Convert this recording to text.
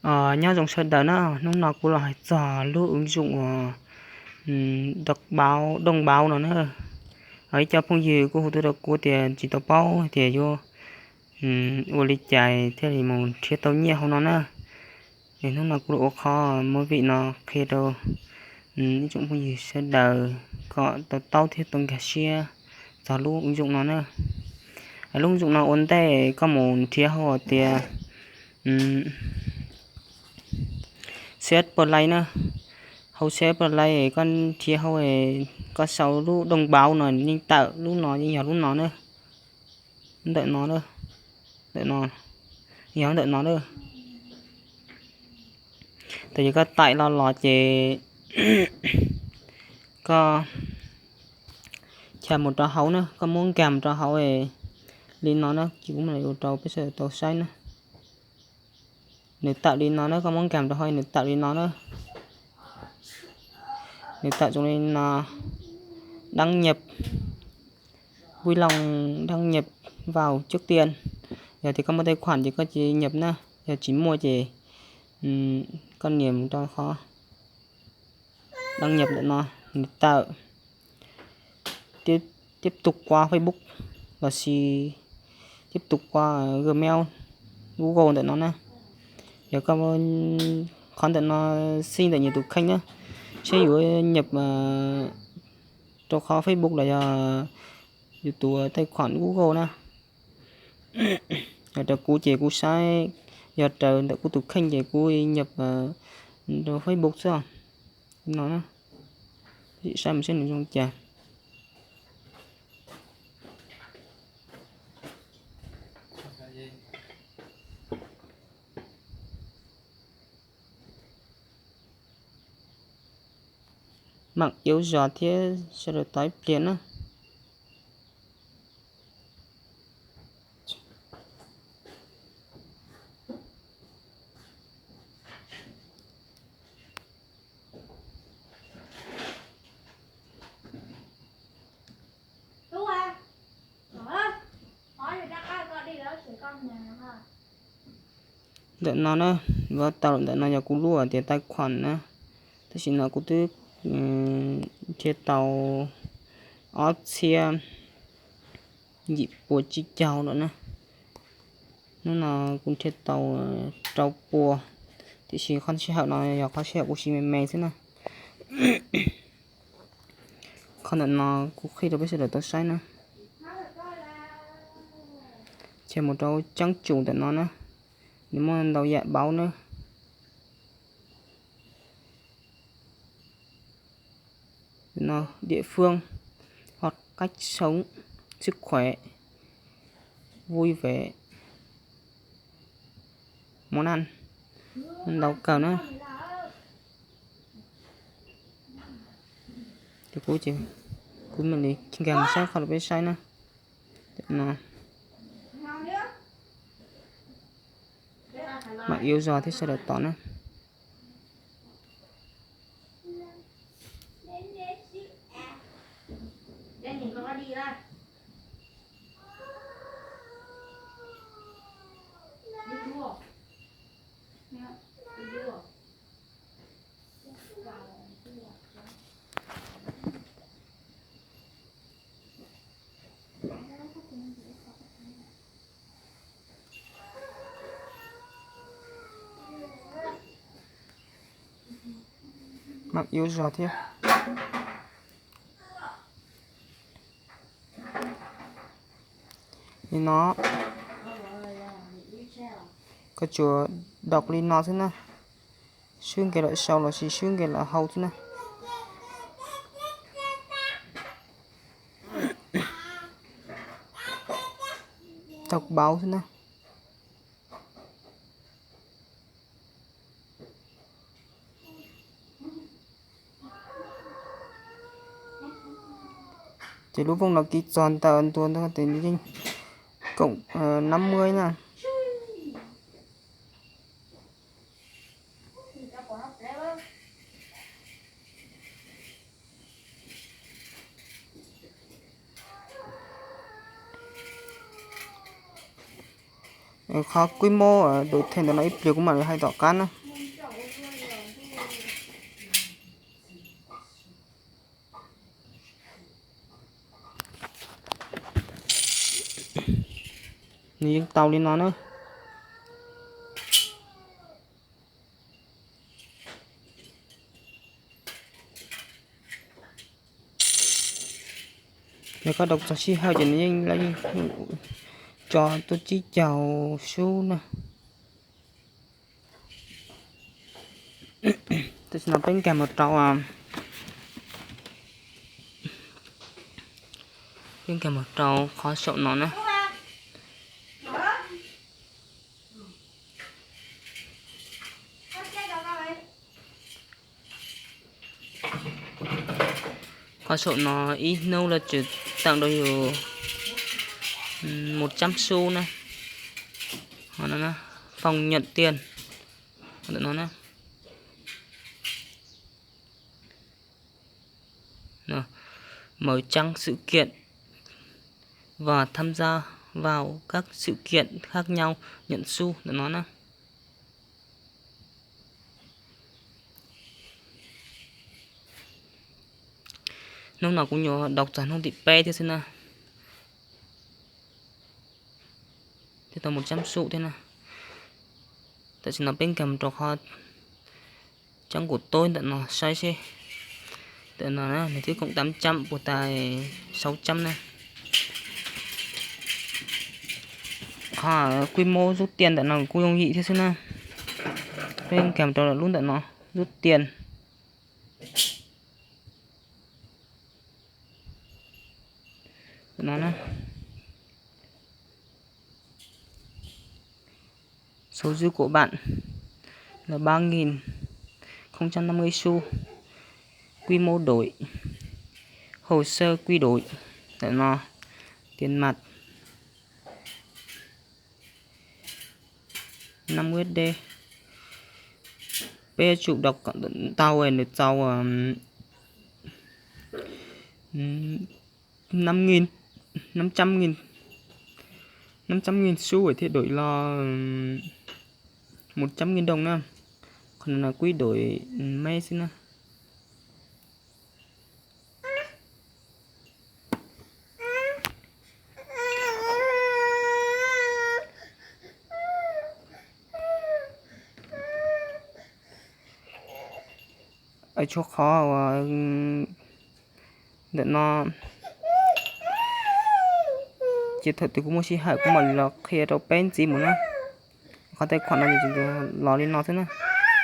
Nyob zoo sawv daws na, hnub no kuv los hais txog lub ứng dụng uas dooj baub no na. Ib co phooj ywg kuj hu tuaj rau kuv tias tsis tau paub tias yuav ua li cas thiaj li mus nrhiav tau nyiaj hauv no na. Es hnub no kuv los ua qhov movie no qhia rau ib tsoom phooj ywg sawv daws kom tau taub thiab tau nkag siab txog lub ứng dụng no na. Lub ứng dụng no ua ntej koj mus nrhiav hauv tias C S Play na. Hauv C S Play koj nrhiav hauv, koj sau lub dooj baub no yeej tawm lub no, yeej yog lub no na. Ntawm no, ntawm no, yog ntawm no na. Tab sis koj taim los los ces koj chaws mus rau hauv na, koj muab nkag mus rau hauv li no na, ces kuv mam li ua rau peb sawv daws tau saib na. Nws tawm li no na, koj muab nkag mus rau hauv nws tawm li no na. Nws tawm zoo li no, đăng nhập, vui lòng đăng nhập vào trước tiên. Yog tias koj muaj tài khoản ces koj cia nhập na, yog tsis muaj ces koj nias mus rau qhov đăng nhập ntawm no, nws tawm tiếp tục qua Facebook lossis tiếp tục qua Gmail, Google ntawm no na. Yog koj qhov ntawm no xij ntawm nyias tus kheej na, seb yuav nhập rau qhov Facebook los yog yus tus tài khoản Google na. Yog raws kuv ces kuv saib, yog raws ntawm kuv tus kheej ces kuv nhập rau Facebook xwb no. Saib mus seb nws zoo cas. Mam yuav zos thiab sawv daws tos ib pliag na. Ntawm no na, ntawm no yog kuv lub tias tài khoản na, tab sis no kuv twb nrhiav tau ob txhiab yim pua tsib caug lawm na. Hnub no kuv nrhiav tau rau pua, tiam sis qhov sij hawm no yog qhov sij hawm kuv siv me me xwb na. Qhov ntawm no kuv qhib rau peb sawv daws tau saib na. Ces mus rau cheeb tsum ntawm no na, nws muaj ntau yam baub na. Địa phương hoặc cách sống, sức khỏe, vui vẻ, món ăn, ntau kawg na. Ces kuv, kuv mam li nkag mus saib qhov rau peb saib na. Mam yuav zos thiab sawv daws tos na. Mam yuav zos thiab. Li no, koj tsuas đọc li no xwb na. Swb nqes lawm saud lossis swb nqes lawm hauv xwb na. Thông báo xwb na. Ces lub vooj no kis txog ntawm ntua ntawd ces yeej cộng năm mươi na. Qhov kuj muab dua them ntawm no ib pliag kuv mam li hais tom qab na. Nws yeej tau li no na. Yog koj rau txog sij hawm ces nws yeej, lawv yeej tso tuaj tsib caug sub na. Tam sim no peb nkag mus rau, peb nkag mus rau qhov saum no na. Qhov saum no ib hnub lawv tseem tawm rau yus mus tsab sub na. Ho no na, phong nhận tiền. Ntawm no na. Mở trang sự kiện và tham gia vào các sự kiện khác nhau, nhận xu ntawm no na. Hnub no kuv nyuam qhuav dob txog hnub tim peb thiab xwb na. Thiab tau mus tsab sub thiab na. Tam sim no peb nkag mus rau qhov tsab nkaus tod ntawm no saib seb. Ntawm no na, nws twb koom tám trăm puas tas sáu trăm na. Qhov kuj muab rút tiền ntawm no kuj yooj yim thiab xwb na. Peb nkag mus rau lub ntawm no, rút tiền. Ntawm no na. Số dư của bạn là ba nghìn không trăm năm mươi xu. Quy mô đổi. Hồ sơ quy đổi. Ntawm no, tiền mặt năm U S D. Peb yuav tsum đọc tau nws txaus năm nghìn, năm trăm nghìn, năm trăm nghìn xu thiaj đổi lo một trăm nghìn đồng na. Qhov no là quy đổi mét xwb na. Tshuav qhov uas ntawm no, ces thaum twg kuv muaj sij hawm kuv mam los qhia rau peb ntxiv mus na. Qhov tài khoản no los li no xwb na.